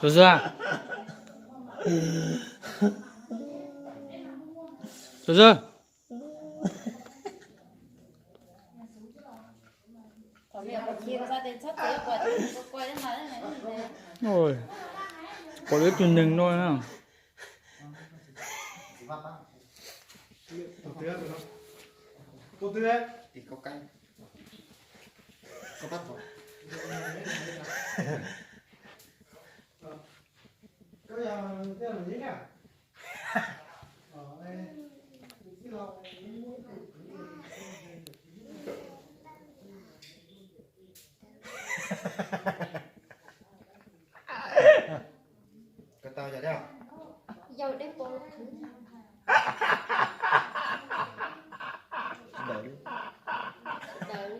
Tus xwb, tus xwb. Oj, pom ib tug neeg no na. Ko tau yog dab? Yog dab pov los khwv. Sawv daws li.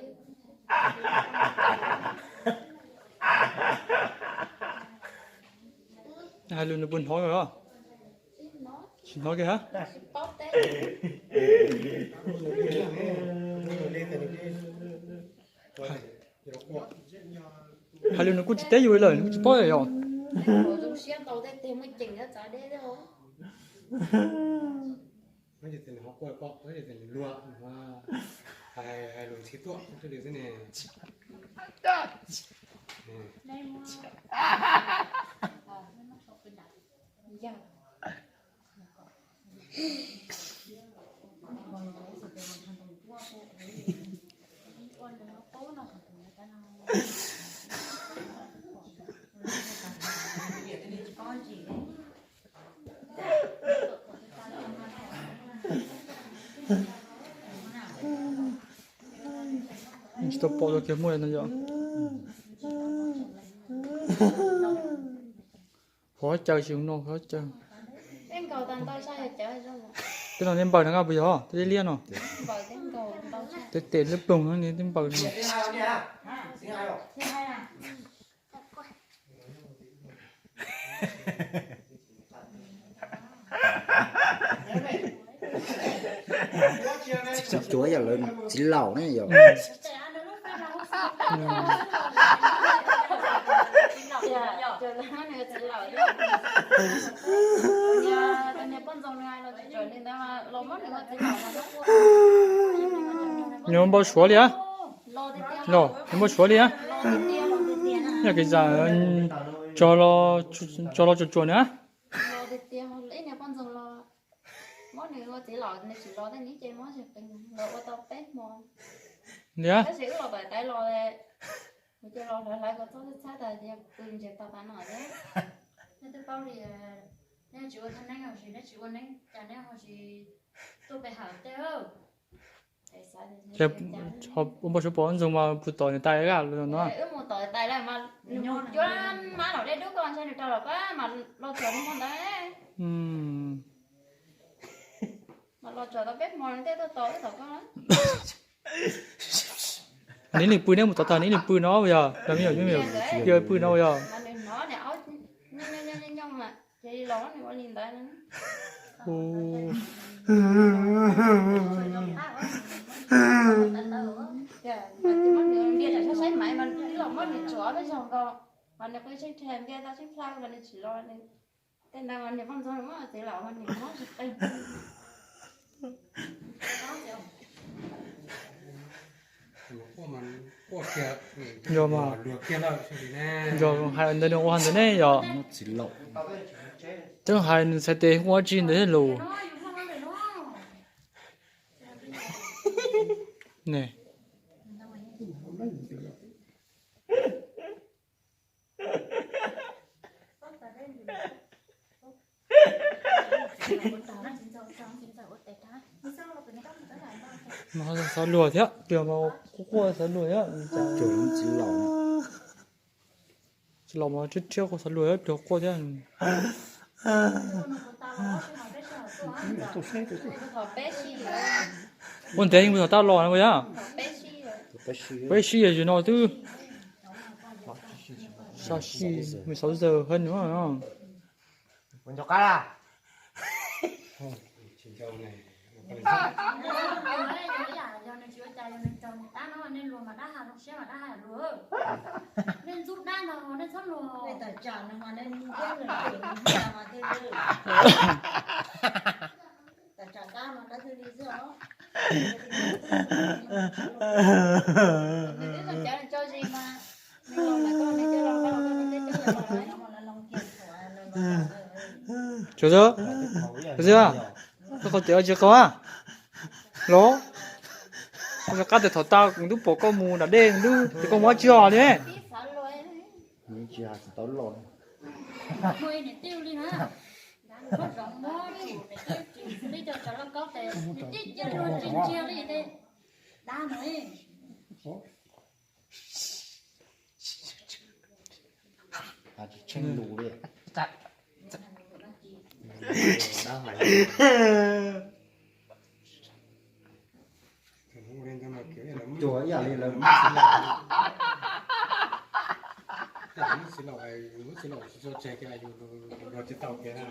Hais lus nws puas hnov os? Tsis hnov kiag hab. Hais lus nws kuj tsis teb yus li lawm, nws kuj tsis paub yom. Hais lus ntxhi tuaj xwb ne. Tsis tau pom dua kiag muaj no yom. Qhov caw tsis no qhov caw. Tej no nej npaws no nqa puas yog tej liab liab no? Tej tes lub ploog no nej npaws no. Txiv cuav yog lawv txiv laus ne yom. Nws npau suav li a. Los, nws npau suav li a. Yog kev zam, tso los tsuas tsuas nws a. Muab nws ua txiv laus nws tsis los tej nib ce muab tsis qees los ua tau peb hmo. Tab sis wb los tawm tais los, kuv cia los hlawv hlawv kom txhob txhab tas tias pw ntses tau tas no thiab. Nej twb paub li, nej tsis ua thaj neeb los sis nej tsis ua neeb cas nej ho tsis tuaj pe hawm tej. Ua npau suav pom ntxoog mas pus tom niam tais gaj no. Wb mus tom tais lawm mas nws mus cuab mab los dej dub ko ntshe nws raug los pab mas los txog nws hmo ntawd. Mas los txog tau peb hmo nws thiaj tuaj tos wb tom ko. Neb li pw neb mus tod tag neb li pw no yog, yog pw no yog. Ces los nws ua li ntawd. Ntias saib mas twb los muab nws tsuav peb zaug nkaus, mas nws qw tsheej rhe ntias tau tsheej plha mas nws tsis los. Tej ntawd mas niam poj ntxoog muab txiv laus mas niam muab tsis qeeg. Yog mas, yog hais ntawd nws ua ntawd ne yog. Txiv laus, twb hais nws txhais tes ua tsi ntawd lus ne. Mas xav luag thiab, piog mas quaj quaj xav luag thiab. Tsis los mas rhiab rhiab quaj xav luag thiab, piog quaj thiab. Ua ntev yeej mus tom taj los no yog. Peb sij yog no twb. Sa sij, mười sáu giờ hơn nữa. Cov xwb, cov xwb, koj qhov tias tsis qhov los, qab tias thaum tas kuv twb pom koj mus nram dej ntub tias koj mus ua tsi os li. Tsis tsheej lus li. Cuag ib yam li lawv muab txiv laus, muab txiv laus, muab txiv laus tso tseg kiag yus luag tsis tau kiag na.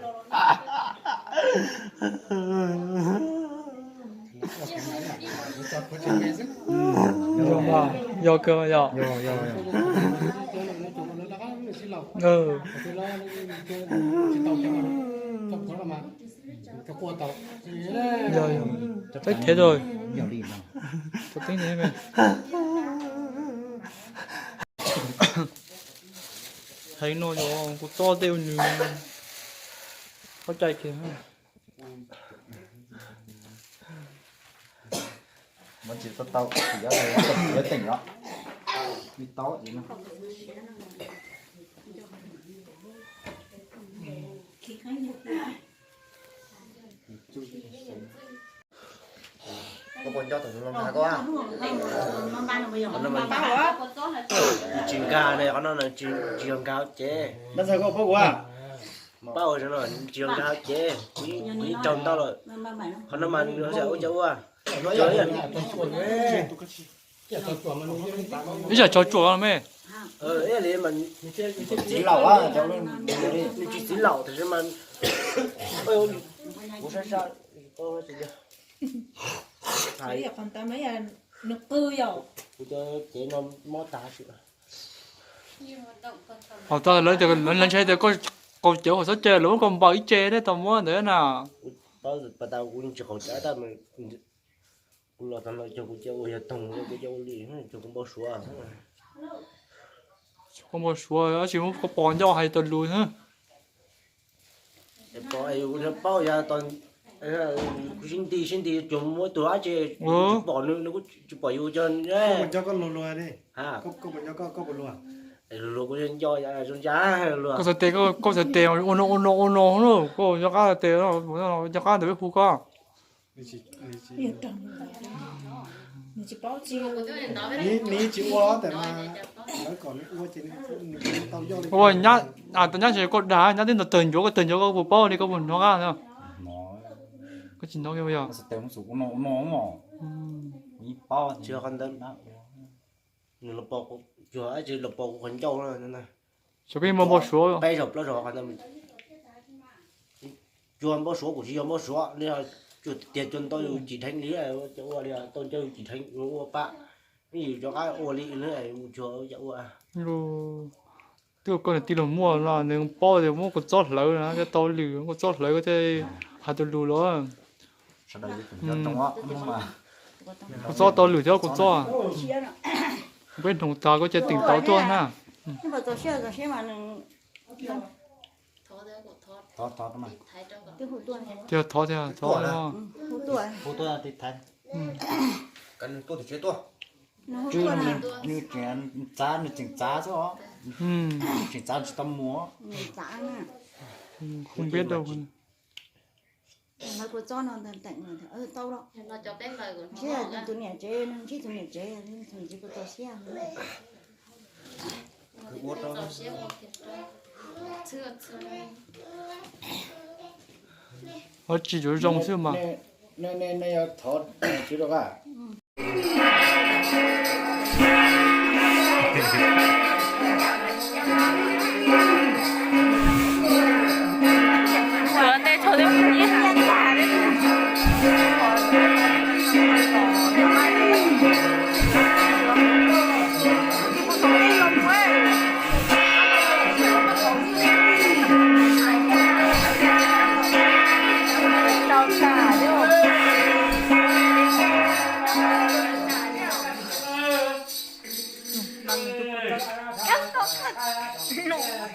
Yog kawg yog. Peb thiab rồi. Heev no yog kuv txob tej ua nws qab cai kiag. Muab tsis tau tau, txiv yuav teem os. Li tau txiv no. Koj puas nco tus no nkag koj? Tsis nkag ne, qhov no tsis yog nkag cev. Pab ua no tsis yog nkag cev, kuv yeej raug ntau lawm. Qhov no mas nws ua cas ua. Ib yam tsov tsuam me. Txiv laus, nws tsis txiv laus tab sis mas kuv sab sab, kuv cov cev no mob tag sim. Hos tas lawv tias lawv ntshai tias koj qaug cawv hauv txhob cai lawv muab koj npawm ib ce thiab tau muab ntawd na. Pas tas kuv tsis qaug cawv tab, kuv los tag no cog kuv cov ua yog toog, kuv cov ua li, cog kuv npau suav. Koj npau suav tab sis muab koj pom ncauj hais tau lus xwb. Pom yus kuv paub yog kuv sib nti sib nti cog muab tus dab tsi pom nws, nws kuj tsis pom yus cog. Koj puas nco koj luag luag li? Koj puas nco koj, koj puas luag? Luag kuv nco zoo ntsa luag. Koj txhais tes, koj txhais tes ua no ua no ua no, koj nco qab txhais tes, nco qab ntawm peb hu koj. Nws tsis ua tab mas lawv kom nws ua ces nws tau yoj li. Ua nyab, tau nyab tsis koj dag, nyab twb ntaus tawg ncuav, koj tawg ncuav koj puas paub li, koj puas hnov qab na? Koj tsis hnov kiag yog. Nws los pom, cuag dab tsi los pom kuv qhov ncauj na. Xyov koj yeej muaj npau suav. Peb zaug plaub zaug qhov ntawd. Cuag npau suav kuv tsis yog npau suav li, cuag tiag cuag ntau yus cim dheev li, ua li tau ncauj yus cim dheev ua pab, yus rov qab ua li mus cuag ua. Twb koj niam tij los muaj no nws paub tias muab kua txob hlawv na, thiaj tau lwm, kua txob hlawv koj thiaj hais tus lus los. Kua txob tau lwm thiab kua txob. Peb hnoos tag koj cia teem tau tuaj na. Tiag, thov tiag, thov. Nws tseem txav, nws tseem txav xwb os. Tseem txav tsis tau mus. Không biết đâu. Lawv kua txob no teem tau los ntsib tus niam tsev, ntsib tus niam tsev, tus niam tsev kua txob siab. Ua tsis zoo zoo xwb mas. Cov no, no,